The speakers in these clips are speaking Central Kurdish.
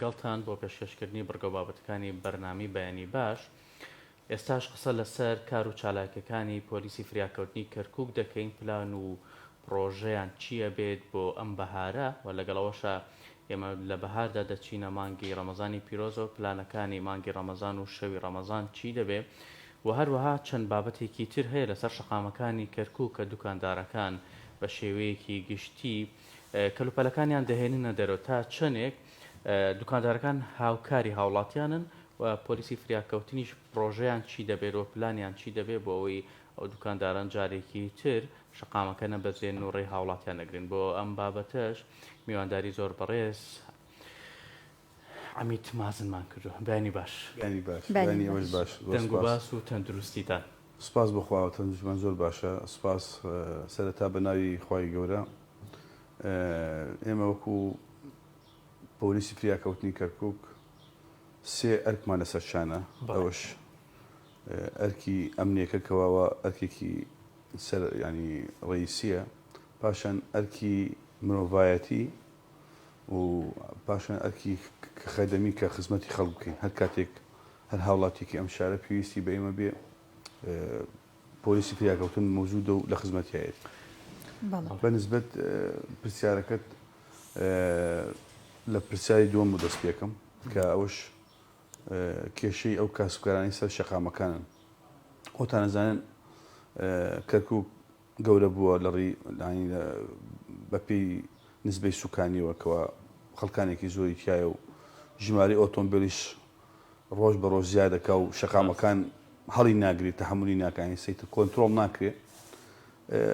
لەگەڵتان بۆ پێشکەشکردنی بڕگە و بابەتەکانی بەرنامەی بەیانی باش. ئێستاش قسە لەسەر کار و چالاکیەکانی پۆلیسی فریاکەوتنی کەرکوک دەکەین، پلان و پڕۆژەیان چی ئەبێت بۆ ئەم بەهارە و لەگەڵ ئەوەشا ئێمە لە بەهاردا دەچینە مانگی ڕەمەزانی پیرۆزەوە پلانەکانی مانگی ڕەمەزان و شەوی ڕەمەزان چی دەبێ و هەروەها چەند بابەتێکی تر هەیە لەسەر شەقامەکانی کەرکوک کە دوکاندارەکان بە شێوەیەکی گشتی کەلوپەلەکانیان دەهێننە دەرەوە تا چەندێک دوکاندارەکان هاوکاری هاوڵاتیانن و پۆلیسی فریاکەوتنیش پڕۆژەیان چی دەبێت و پلانیان چی دەبێت بۆ ئەوەی ئەو دوکانداران جارێکی تر شەقامەکە نەبەزێنن و ڕێی هاوڵاتیان نەگرن. بۆ ئەم بابەتەش میوانداری زۆر بەڕێز عەمید مازنمان کردووە. بەیانی باش. بەیانی باش. بەیانی ئێوەش باش. زۆر دەنگ و سپاس. باس و تەندروستیتان. سپاس بۆ خوا تەندروستیمان زۆر باشە. سپاس سەرەتا بە ناوی خوای گەورە ئێمە وەکو پۆلیسی فریاکەوتنی کەرکوک سێ ئەرکمان لەسەر شانە ئەوەش ئەرکی ئەمنیەکە کەواوە ئەرکێکی سەر ینی ڕئیسیە پاشان ئەرکی مرۆڤایەتی و پاشان ئەرکی خەدەمی کە خزمەتی خەڵک بکەین هەر کاتێک هەر هاوڵاتیکی ئەم شارە پێویستی بە ئێمە بێ پۆلیسی فریاکەوتن مەوجودە و لە خزمەتیایەتی. بە نسبەت پرسیارەکەت لە پرسیاری دووەم دەست پێکەم کە ئەوەش کێشەی ئەو کاسبکارانی سەر شەقامەکانن. خۆتان ئەزانن کەرکوک گەورە بووە لە ڕی بەپێی نسبەی سوکانیەوە کەوا خەڵکانێکی زۆری تایە و ژمارەی ئۆتۆمبیلیش ڕۆژ بە ڕۆژ زیاد دەکا و شەقامەکان هەڵی ناگرێت تەحەمولی ناکا یانی سەیتر کۆنترۆڵ ناکرێ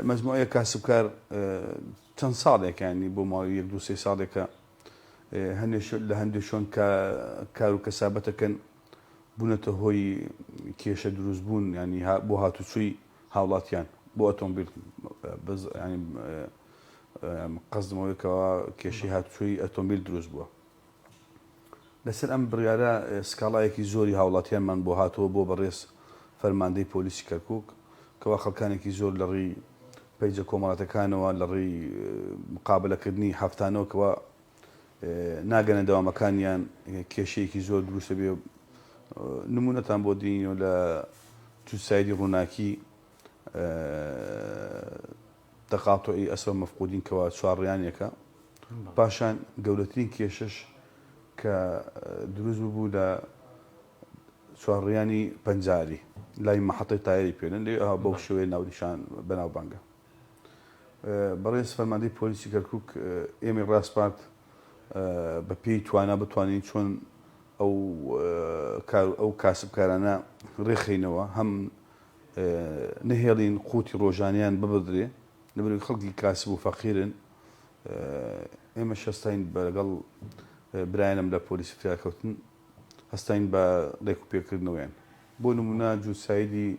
مەجموعەیە کاسبکار چەند ساڵێک ینی بۆ ماوەی یەک دوو سێ ساڵێکە هەندێک لە هەندێک شوێن کار و کەسابەتەکەن بوونەتە هۆی کێشە دروست بوون ینی بۆ هاتوچۆی هاوڵاتیان بۆ ئۆتۆمبیل بەس ینی قەزمەوەی کەوا کێشەی هاتوچۆی ئۆتۆمبیل دروست بووە. لەسەر ئەم بڕیارە سکاڵایەکی زۆری هاوڵاتیانمان بۆ هاتەوە بۆ بەڕێز فەرماندەی پۆلیسی کەرکوک کەوا خەڵکانێکی زۆر لە ڕێی پەیجە کۆمەڵاتەکانەوە لە ڕێی مقابەلەکردنی هەفتانەوە کەوا ناگەنە دەوامەکانیان کێشەیەکی زۆر دروستە بێ نمونەتان بۆ دێنینەوە لە جووتسایدی ڕووناکی تەقاتوعی ئەسرە مەفقودین کەوا چوارڕیانێکە پاشان گەورەترین کێشەش کە دروست ببوو لە چوارڕیانی پەنجاری لای مەحەتەی تایەری پێلن لێ بەو شێوەیە ناونیشان بەناوبانگە بەڕێز فەرماندەی پۆلیسی کەرکک ئێمەی ڕاسپارد بە پێی توانا بتوانین چۆن ئەو کار ئەو کاسبکارانە ڕێخینەوە هەم نەهێڵین قوتی ڕۆژانیان ببدرێ لەبەرئەوەی خەڵکی کاسب و فەقیرن ئێمەش هەستاین بە لەگەڵ برایانم لە پۆلیسی فریاکەوتن هەستاین بە ڕێک و پێکردنەوەیان بۆ نمونە جووتسایدی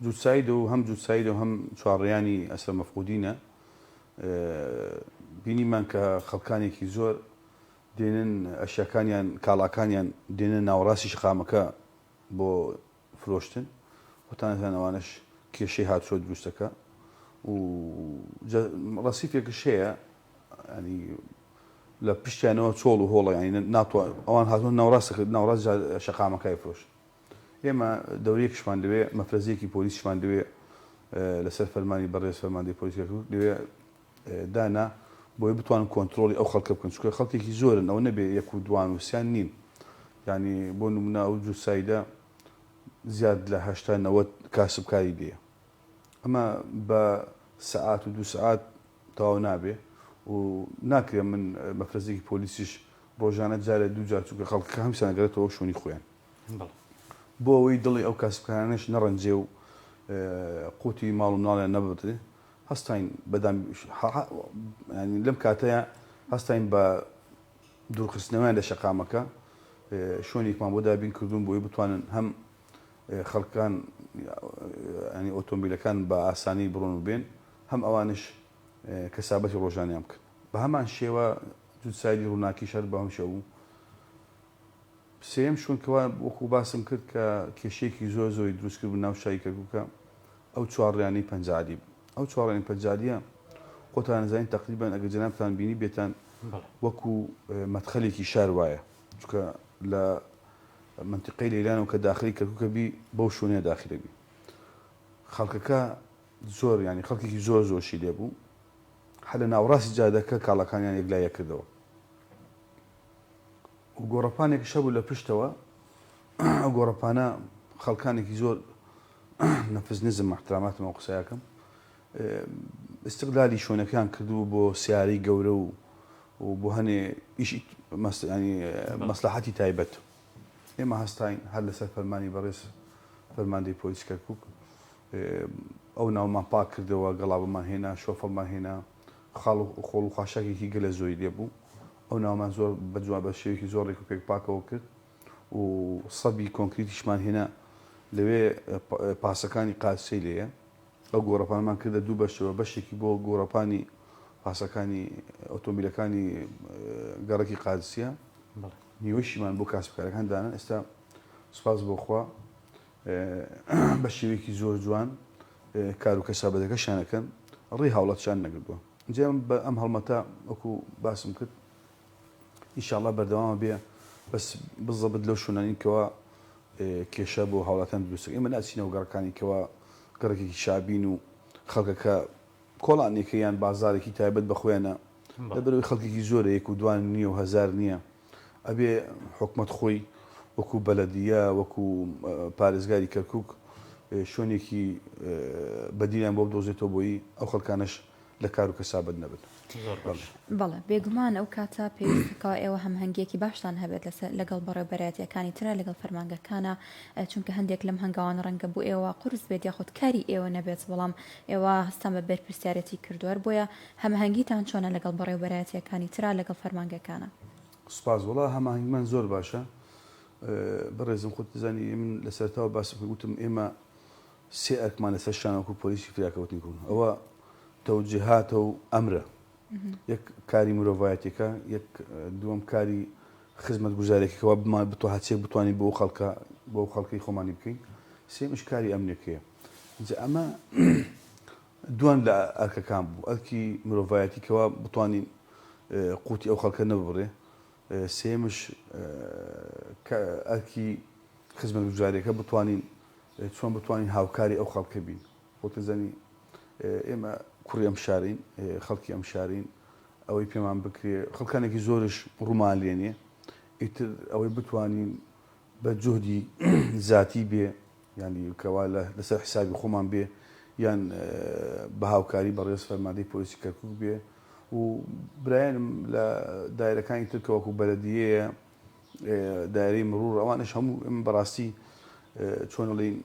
جووتساید و هەم جووتساید و هەم چوارڕیانی ئەسرە مەفقودینە بینیمان کە خەڵکانێکی زۆر دێنن ئەشیاکانیان کاڵاکانیان دێنە ناوەڕاستی شەقامەکە بۆ فرۆشتن خۆتان ئەزانن ئەوانەش کێشەی هاتوچۆ دروست دەکا و ڕەسیفێکش هەیە ینی لە پشتیانەوە چۆڵ و هۆڵە ینی ناتوان ئەوان هاتوون ناوەڕاست ناوەڕاست شەقامەکای فرۆش ئێمە دەورەیەکشمان لەوێ مەفرەزەیەکی پۆلیسشمان لەوێ لەسەر فەرمانی بەڕێز فەرماندەی پۆلیس لەوێ دانا بۆی بتوانن کۆنترۆڵی ئەو خەڵکە بکەن چونکە خەڵکێکی زۆرن ئەوە نەبێ یەک و دوان و سیان نین یانی بۆ نمونە ئەو جووت سایدە زیاد لە 80 90 کاسبکاری لێیە ئەمە بە سەعات و دوو سەعات تەواو نابێ و ناکرێ من مەفرەزێکی پۆلیسیش ڕۆژانە جارێ دوو جار چونکە خەڵکەکە هەمسان گەرێتەوە شوێنی خۆیان بۆ ئەوەی دڵی ئەو کاسبکارانەش نەڕەنجێ و قوتی ماڵ و مناڵیان نەبڕدرێ هەستاین بە دام ینی لەم کاتەیە هەستاین بە دوورخستنەوەیان لە شەقامەکە شوێنێکمان بۆ دابین کردوون بۆی بتوانن هەم خەڵکان ینی ئۆتۆمبیلەکان بە ئاسانی بڕۆن و بێن هەم ئەوانش کەسابەتی ڕۆژانیان بکەن بە هەمان شێوە جووتسایدی ڕووناکیش هەر بە هەم شێوە بوو سێیەم شوێن کەوا وەکو باسم کرد کە کێشەیەکی زۆر زۆری دروست کرد بوو ناو شاری کەرکوکە ئەو چوارڕیانەی پەنجالی بوو. ئەو چوارڕیانی پەنجالیە خۆتان ئەزانین تەقریبەن ئەگەر جەنابتان بینی بێتان. وەکو مەدخەلێکی شار وایە چونکە لە مەنتیقەی لەیلانەوە کە داخلی کەرکوکە بی بەو شوێنەیە داخلە بی خەڵکەکە زۆر ینی خەڵکێکی زۆر زۆرشی لێ بوو هەر لە ناوەڕاستی جادەکە کاڵاکانیان یەکلاییە کردەوە و گۆڕەپانێکیش هەبوو لە پشتەوە ئەو گۆڕەپانە خەڵکانێکی زۆر نەفس نزم احتراماتم ئەو قسەیەکەم استغلالی شوێنەکەیان کردبوو بۆ سیارەی گەورە و و بۆ هەنێ ئیشی ینی مەسلحەتی تایبەت ئێمە هەستاین هەر لەسەر فەرمانی بەڕێز فەرماندەی پۆلیس کەرکک ئەو ناومان پاک کردەوە گەڵابەمان هێنا شۆفەڵمان هێنا خاڵ و خۆڵ و خاشاکێکی گەلە زۆری لێ بوو ئەو ناومان زۆر بە جوان بە شێوەیەکی زۆر ڕێک و پێک پاکەوە کرد و سەبی کۆنکریتیشمان هێنا لەوێ پاسەکانی قادسەی لێیە ئەو گۆڕەپانمان کردە دوو بەشەوە بەشێکی بۆ گۆڕەپانی پاسەکانی ئۆتۆمبیلەکانی گەڕەکی قادسیە نیوەشیمان بۆ کاسبکارەکان دانا ئێستا سوپاس بۆ خوا بە شێوەیەکی زۆر جوان کار و کەسابەتەکەشیان ئەکەن ڕێی هاوڵاتیان نەگردووە جا بە ئەم هەڵمەتە وەکو باسم کرد ئینشاءاللە بەردەوامە بێ بەس بزەبت لەو شوێنانی کەوا کێشە بۆ هاوڵاتیان دروست ئێمە ناچینەوە گەڕەکانی کەوا گەڕەکێکی شابین و خەڵکەکە کۆڵانێکە یان بازارێکی تایبەت بە خۆیانە لەبەرەوەی خەڵکێکی زۆرە یەک و دوان نییە و هەزار نییە ئەبێ حکومەت خۆی وەکو بەلەدیە وەکو پارێزگاری کەرکوک شوێنێکی بەدیلیان بۆ بدۆزێتەوە بۆی ئەو خەڵکانەش لە کار و کەسابەت نەبن. بەڵێ بێگومان ئەو کاتە پێویستە کەوا ئێوە هەمهەنگیەکی باشتان هەبێت لەسەر لەگەڵ بەڕێوبەرایەتیەکانی ترا لەگەڵ فەرمانگەکانا چونکە هەندێک لەم هەنگاوانە ڕەنگە بۆ ئێوە قورس بێت یاخود کاری ئێوە نەبێت بەڵام ئێوە هەستان بە بەرپرسیارێتی کردووە هەر بۆیە هەمەهەنگیتان چۆنە لەگەڵ بەڕێوبەرایەتیەکانی ترا لەگەڵ فەرمانگەکانا؟ سوپاس وەڵا هەماهەنگیمان زۆر باشە بەڕێزم خۆت دەزانی من لە سەرەتاوە باسم کرد وتم ئێمە سێ ئەرکمان لەسەر شانە وەکو پۆلیسی فریاکەوتنی کورد ئەوە تەوجیهاتە و ئەمرە یەک کاری مرۆڤایەتیەکە یەک دووەم کاری خزمەتگوزارێکەوە بمان بتو هەچێک بتوانین بۆ خەڵکە بۆ خەڵکی خۆمانی بکەین سێمش کاری ئەمنەکەیە جا ئەمە دوان لە ئەرکەکان بوو ئەرکی مرۆڤایەتی کەوا بتوانین قوتی ئەو خەڵکە نەبڕێ سێمش ئەرکی خزمەتگوزاریەکە بتوانین چۆن بتوانین هاوکاری ئەو خەڵکە بین خۆت دەزانی ئێمە کوڕی ئەم شارین خەڵکی ئەم شارین ئەوەی پێمان بکرێ خەڵکانێکی زۆرش ڕوومان لێنێ ئیتر ئەوەی بتوانین بە جوهدی زاتی بێ یانی کەوا لەسەر حسابی خۆمان بێ یان بە هاوکاری بەڕێز فەرماندەی پۆلیسی کەرکوک بێ و برایانم لە دایرەکانی تر کە وەکو بەلەدیەیە دایرەی مڕور ئەوانش هەموو ئێمە بەڕاستی چۆن ئەڵێین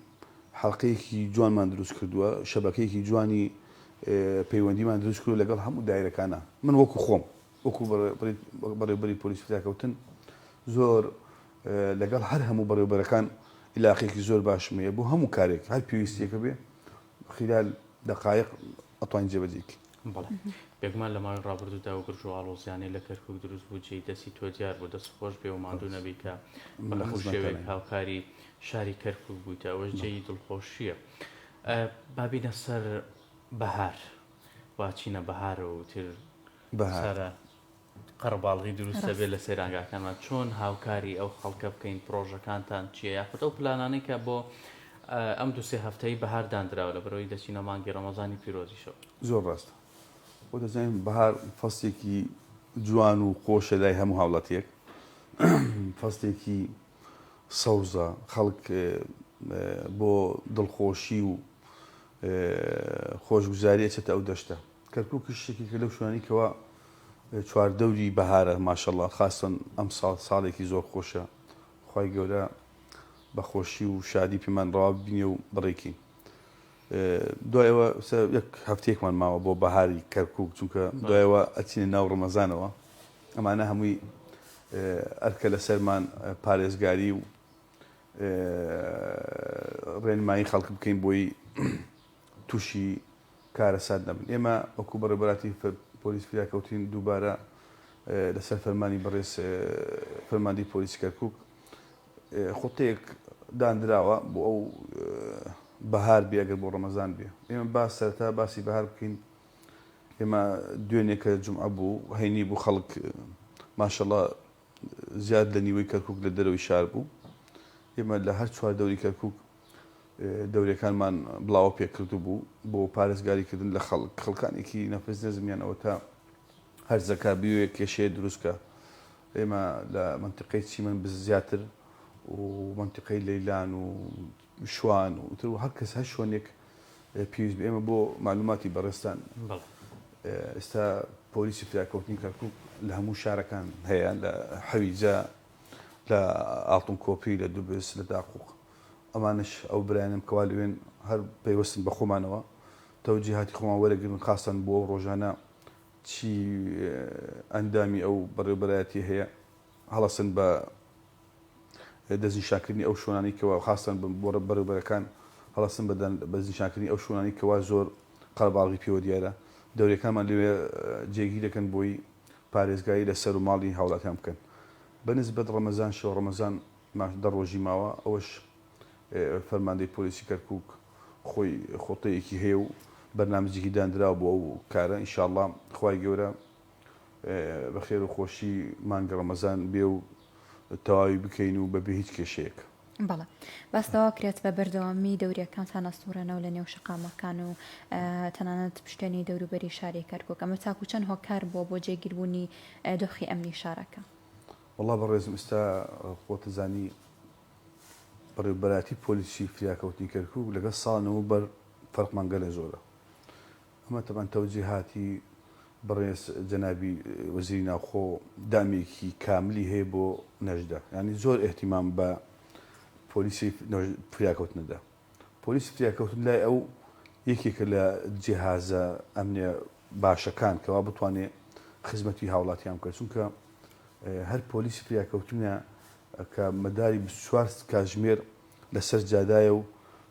حەڵقەیەکی جوانمان دروست کردووە شەبەکەیەکی جوانی پەیوەندیمان دروست کردووە لەگەڵ هەموو دایرەکانە من وەکو خۆم وەکو بەڕێوبەری پۆلیس فریاکەوتن زۆر لەگەڵ هەر هەموو بەڕێوبەرەکان عیلاقێکی زۆر باشم هەیە بۆ هەموو کارێک هەر پێویستیەکە بێ خلال دقایق ئەتوانین جێبەجێی بکەین. بەڵێ بێگومان لە ماوەی ڕابردوودا و گرژ و ئاڵۆزیانەی لە کەرکوک دروست بوو جێی دەستی تۆ دیار بوو دەست خۆش بێ و ماندوو نەبی کە بە لە هەموو شێوەیەک خزمەتتانین. هاوکاری شاری کەرکوک بوویتە ئەوەش جێی دڵخۆشییە. با بینە سەر بەهار وا چینە بەهارەوە و تر بەهار. سارا قەرەباڵغی دروست دەبێت ڕاستە. لە سەیرانگاکانمان چۆن هاوکاری ئەو خەڵکە بکەین پڕۆژەکانتان چییە یاخود ئەو پلانانەی کە بۆ ئەم دوو سێ هەفتەی بەهار داندراوە لەبەرئەوەی دەچینە مانگی ڕەمەزانی پیرۆزیشەوە. زۆر ڕاستە خۆ دەزانین بەهار فەسڵێکی جوان و خۆشە لای هەموو هاوڵاتیەک فەسڵێکی سەوزە خەڵک بۆ دڵخۆشی و خۆشگوزاری ئەچێتە ئەو دەشتە کەرکوکیش یەکێکە لەو شوێنانەی کەوا چواردەوری بەهارە ماشەڵا خاستەن ئەمساڵ ساڵێکی زۆر خۆشە خوای گەورە بە خۆشی و شادی پێمان ڕەوا ببینێ و بڕێکین دوایەوە یەک هەفتەیەکمان ماوە بۆ بەهاری کەرکوک چونکە دوایەوە ئەچینە ناو ڕەمەزانەوە ئەمانە هەمووی ئەرکە لەسەرمان پارێزگاری و ڕێنمایی خەڵک بکەین بۆی تووشی کارەسات نەبن. ئێمە وەکو بەڕێوەبەراتی پۆلیس فریاکەوتین دووبارە لەسەر فەرمانی بەڕێز فەرماندەی پۆلیسی کەرکوک خوتەیەک داندراوە بۆ ئەو بەهار بێ ئەگەر بۆ ڕەمەزان بێ ئێمە با سەرەتا باسی بەهار بکەین. ئێمە دوێنێ کە جومعە بوو هەینی بوو خەڵک ماشەڵا زیاد لە نیوەی کەرکک لە دەرەوەی شار بوو ئێمە لە هەر چوار دەوری کەرکک دەورەکانمان بڵاوە پێکردو بوو بۆ پارێزگاریکردن لە خەڵک خەڵکانێکی نەفس نەزمیان ئەوە تا هەرزەکە بیوێ کێشەیە دروستکە ئێمە لە منتیقەی چیمەن بز زیاتر و منتیقەی لەیلان و شوان و تر و هەر کەس هەر شوێنێک پێویست بێ ئێمە بۆ مەعلوماتی بەڕێزتان ئێستا پۆلیسی فریاکەوتنی کەرکوک لە هەموو شارەکان هەیە لە حەویجە لە ئاڵتون کۆپری لە دوبس لە داقوق ئەمانش ئەو برایانم کەوا لەوێن هەر پەیوەستن بە خۆمانەوە تەوجیهاتی خۆمان وەرەگرن خاستان بۆ ئەو ڕۆژانە چی ئەندامی ئەو بەڕێوبەرایەتی هەیە هەڵەسن بە دەستنیشانکردنی ئەو شوێنانەی کەوا خاستان بۆ بەڕێوبەرەکان هەڵەسن بە دەستنیشانکردنی ئەو شوێنانەی کەوا زۆر قەرەباڵغی پێوە دیارە دەورەکانمان لەوێ جێگیر دەکەن بۆی پارێزگاری لە سەر و ماڵی هاوڵاتیان بکەن بە نسبەت ڕەمەزان شەو ڕەمەزان دە ڕۆژی ماوە ئەوەش فەرماندەی پۆلیسی کەرکوک خۆی خۆتەیەکی هەیە و بەرنامجێکی دانراوە بۆ ئەو کارە ئینشاءاللە خوای گەورە بە خێر و خۆشی مانگی ڕەمەزان بێ و تەواوی بکەین و بەبێ هیچ کێشەیەک. بەڵێ باس لەوە کرێت بە بەردەوامی دەوریەکانتان ئەسوڕێنەوە لە نێو شەقامەکان و تەنانەت پشتێنی دەوروبەری شاری کەرکوک ئەمە تاکو چەند هۆکار بووە بۆ جێگیربوونی دۆخی ئەمنی شارەکە؟ وەڵا بەڕێزم ئیستا خۆت زانی بەڕێوبەرایەتی پۆلیسی فریاکەوتنی کەرکوک لەگەڵ ساڵ لەمەوبەر فەرقمان گەلێ زۆرە ئەمە تەبعەن تەوجیهاتی بەڕێز جەنابی وەزیری ناوخۆ دامێکی کاملی هەیە بۆ نەژدە یانی زۆر ئیهتیمام بە پۆلیسی فریاکەوتن دەدا پۆلیسی فریاکەوتن لای ئەو یەکێکە لە جیهازە ئەمنیە باشەکان کەوا بتوانێ خزمەتی هاوڵاتیان بکات چونکە هەر پۆلیسی فریاکەوتنە کە مەداری 24 کاتژمێر لەسەر جادایە و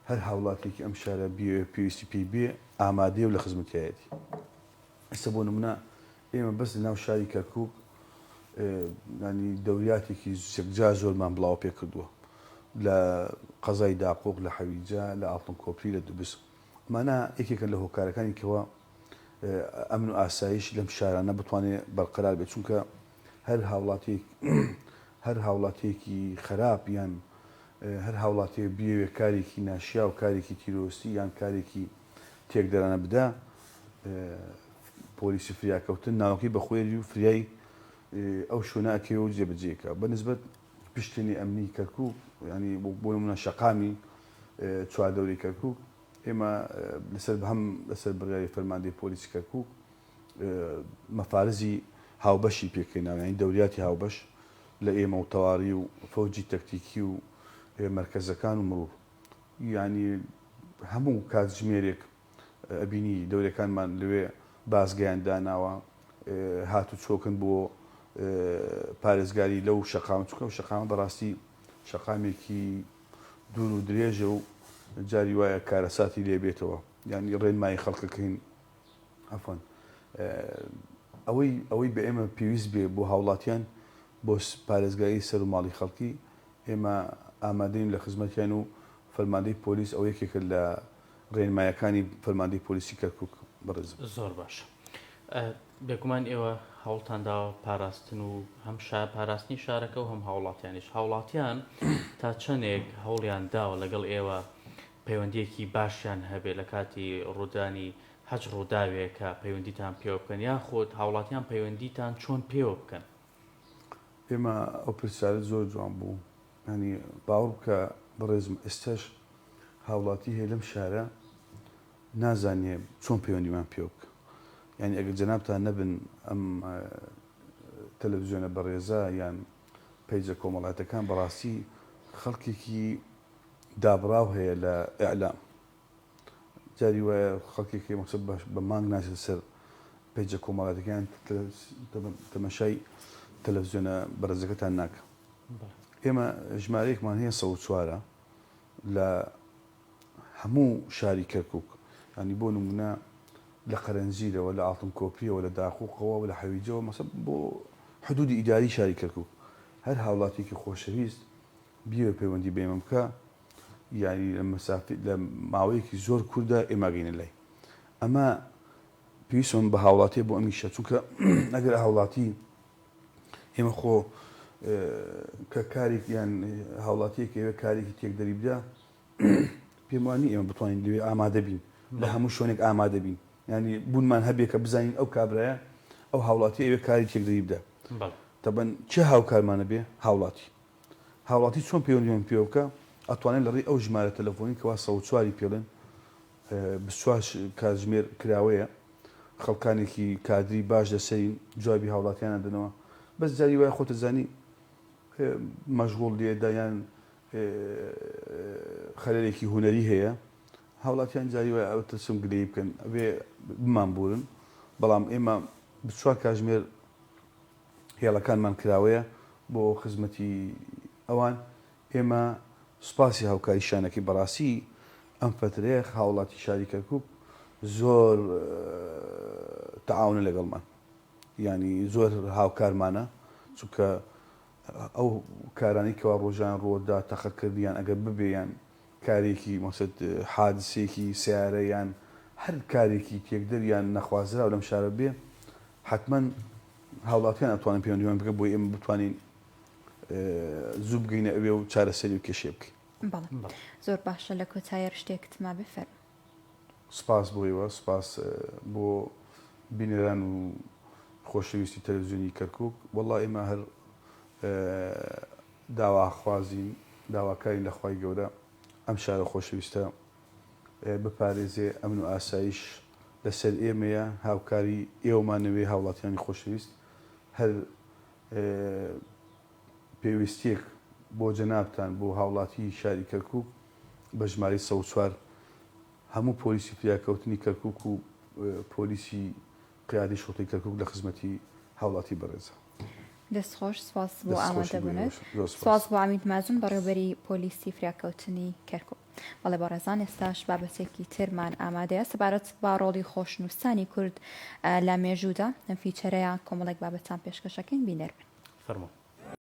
هەر هاوڵاتیەکی ئەم شارە بیەوێ پێویستی پێی بێ ئامادەیە و لە خزمەتیایەتی. ئێستا بۆ نمونە ئێمە بەس لە ناو شاری کەرکوک ینی دەوریاتێکی یەکجار زۆرمان بڵاوە پێ کردووە لە قەزای داقوق لە حەویجە لە ئاڵتون کۆپری لە دوبز ئەمانە یەکێکن لە هۆکارەکانی کەوا ئەمن و ئاسایش لەم شارانە بتوانێت بەرقەرار بێت چونکە هەر هاوڵاتیەک هەر هاوڵاتیەکی خراپ یان هەر هاوڵاتیەک بیەوێ کارێکی ناشیاو کارێکی تیرۆستی یان کارێکی تێکدەرانە بدا پۆلیسی فریاکەوتن ناوەکەی بەخۆیەتی و فریای ئەو شوێنە ئەکەوێ و جێبەجێی کا بە نسبەت پشتێنی ئەمنی کەرکوک ینی بۆ نمونە شەقامی چواردەوری کەرکوک ئێمە لەسەر هەم لەسەر بڕیاری فەرماندەی پۆلیسی کەرکوک مەفارزی هاوبەشی پێکهێناوە یانی دەوریاتی هاوبەش لە ئێمە و تەواری و فەوجی تەکتیکی و مەرکەزەکان و مروور یانی هەموو کاتژمێرێک ئەبینی دەورەکانمان لەوێ بازگەیان داناوە هات و چۆکن بۆ پارێزگاری لەو شەقام چونکە ئەو شەقامە بەڕاستی شەقامێکی دوور و درێژە و جاری وایە کارەساتی لێ بێتەوە یانی ڕێنمایی خەڵکەکەین عەفوەن ئەوەی ئەوەی بە ئێمە پێویست بێ بۆ هاوڵاتیان بۆ پارێزگاری سەر و ماڵی خەڵکی ئێمە ئامادەین لە خزمەتیان و فەرماندەی پۆلیس ئەوە یەکێکە لە ڕێنمایەکانی فەرماندەی پۆلیسی کەرکوک بەڕێزم. زۆر باشە بێگومان ئێوە هەوڵتان داوە پاراستن و هەم شار پاراستنی شارەکە و هەم هاوڵاتیانیش هاوڵاتیان تا چەندێک هەوڵیان داوە لەگەڵ ئێوە پەیوەندیەکی باشیان هەبێ لە کاتی ڕوودانی هەچ ڕووداوێک کە پەیوەندیتان پێوە بکەن یاخود هاوڵاتیان پەیوەندیتان چۆن پێوە بکەن؟ ئێمە ئەو پرسیارەت زۆر جوان بوو یانی باوەڕ بکە بەڕێزم ئێستاش هاوڵاتی هەیە لەم شارە نازانێ چۆن پەیوەندیمان پێوە بکە یانی ئەگەر جەنابتان نەبن ئەم تەلەڤزیۆنە بەڕێزە یان پەیجە کۆمەڵاتەکان بەڕاستی خەڵکێکی دابڕاو هەیە لە ئیعلام جاری وایە خەڵکێک هەیە مەقسەد بە مانگ ناچێتە سەر پەیجە کۆمەڵاتەکان تەمەشای تەلەڤزیۆنە بەڕێزەکەتان ناکە ئێمە ژمارەیەکمان هەیە سە چوارە لە هەموو شاری کەرکک ینی بۆ نمونە لە قەرەنجیرەوە لە ئاڵتون کۆپریەوە لە داقوقەوە و لە حەویجەوە مەسە بۆ حدودی ئیداری شاری کەرکک هەر هاوڵاتیکی خۆشەویست بیەوێ پەیوەندی بە ئێمە بکا یانی لە مەسافی لە ماوەیەکی زۆر کوردا ئێمە گەینە لای ئەمە. پێویستمان بە هاوڵاتیە بۆ ئەمیشە چونکە ئەگەر هاوڵاتی ئێمە خۆ کە کارێک یان هاوڵاتیەک ئەوێ کارێکی تێکدەری بدا پێم وانی ئێمە بتوانین لەوێ ئامادە بین لە هەموو شوێنێک ئامادە بین ینی بوونمان هەبێ کە بزانین ئەو کابرایە ئەو هاوڵاتی ئەوێ کاری تێکدەری بدا تەبەن چه هاوکارمانە بێ هاوڵاتی هاوڵاتی چۆن پەیوەندیمان پێوە بکە ئەتوانێت لە ڕێی ئەو ژمارە تەلەفۆنی کەوا 104 پێڵێن 24 کاتژمێر کراوەیە خەڵکانێکی کادری باش لەسەرین جوابی هاوڵاتیان ئەدەنەوە بەس جاری وایە خۆت ئەزانی مەشغوڵ لێدا یان خەلەلێکی هونەری هەیە هاوڵاتیان جاری وایە ئەو ترسم گلەیی بکەن ئەبێ بمان بورن بەڵام ئێمە 24 کاژمێر هێڵەکانمان کراوەیە بۆ خزمەتی ئەوان ئێمە سوپاسی هاوکاری شانەکەی بەڕاستی ئەم فەترەیە هاوڵاتی شاری کەرکوک زۆر تەعاونە لەگەڵمان یانی زۆر هاوکارمانە چونکە ئەو کارانەی کەوا ڕۆژان ڕۆدا تەقەکردیان ئەگەر ببێ یان کارێکی مەسەد حادسێکی سیارە یان هەر کارێکی تێکدەر یان نەخوازراو لەم شارە بێ حتمما هاوڵاتیان ئەتوانن پەیوەندیمان بکەن بۆی ئێمە بتوانین زوو بگەینە ئەوێ و چارەسەری و کێشەیە بکەین. بەڵێ زۆر باشە لە کۆتاییە شتێکت مابێ فەرموو. سپاس بۆ ئێوە سپاس بۆ بینەران و خۆشەویستی تەلەفزیۆنی کەرکوک وەڵا ئێمە هەر داواخوازین داواکارین لە خوای گەورە ئەم شارە خۆشەویستە بپارێزێ ئەمن و ئاسایش لەسەر ئێمەیە هاوکاری ئێوەمانەوێ هاوڵاتیانی خۆشەویست هەر پێویستیەک بۆ جەنابتان بۆ هاوڵاتی شاری کەرکوک بە ژمارەی 104 هەموو پۆلیسی فریاکەوتنی کەرکوک و پۆلیسی قیادەی شوڕتەی کەرکوک لە خزمەتی هاوڵاتی بەڕێزە. دەست خۆش سپاس بۆ ئامادەبوونت. سپاس بۆ عەمید مازن بەڕێوبەری پۆلیسی فریاکەوتنی کەرکوک. بەڵێ بەڕێزان ئێستاش بابەتێکی ترمان ئامادەیە سەبارەت بە ڕۆڵی خۆشنووسانی کورد لە مێژوودا لەم feature ەیە کۆمەڵێک بابەتان پێشکەشەکەین بینەر بن. فەرموو.